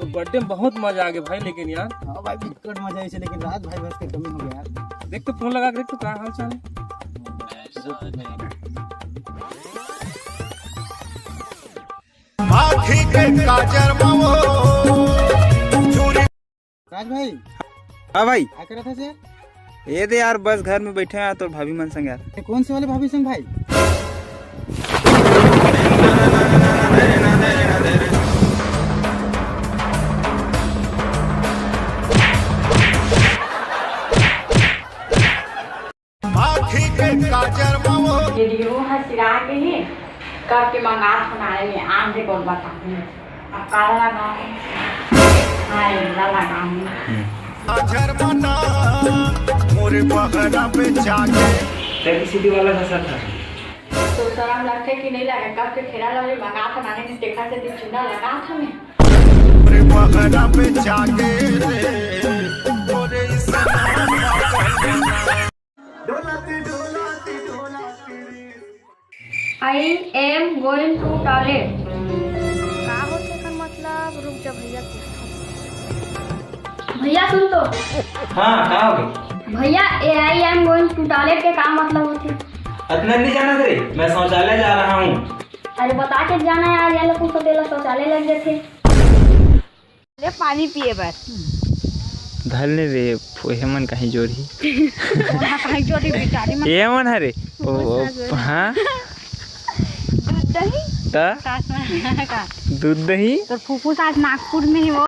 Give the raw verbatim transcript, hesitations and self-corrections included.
तो बर्थडे में बहुत मजा आ गया भाई, लेकिन यार। हाँ भाई, बिकट मजा आइसे, लेकिन रात भाई बस के कमी हो गया यार। देख तो फोन लगा के देख तो का हाल चाल है। आँखी के काजर में वो छुरी। राज भाई। हाँ भाई। का करत हस? ये दे यार, बस घर में बैठे हैं तो भाभी मन संग यार। ये कौन से वाले भाभी संग भाई? आँखी के काजर में वो। ये गेहूं ह सिरा के हे, कब के मंगात हन आए में, आन दे कौन बताहूं। अब काला लगा है। हाय, ला लगा है। काजर बना, मोरे बहरा पे जाके। तेरी सीधी वाला घसत था। तो शरम लगथे कि नहीं लगे? कब के खेला ला मंगात हन आने में, देखा से दी चूना लगात हन। मोरे बहरा पे जाके रे, मोरे इस I am going to toilet। का होथे एकर मतलब? रुक जा भैया, पूछथों। भैया सुन तो। हाँ, का हो गए? भैया, ये I am going to toilet के का मतलब होथे? अतना नहीं जाना रे, मैं शौचालय जा रहा हूँ। अरे बता के जाना यार, ये लोग कुछ तेला शौचालय लग जाथे। ले पानी पिए बर। धर ले रे, हेमन कहीं जोरही। कहीं जोरही बेचारी मन। ये मन हरे। ओ, ओ, हाँ। दूध दही? त? सास में का? दूध दही? तोर फूफू सास नागपुर में ही वो।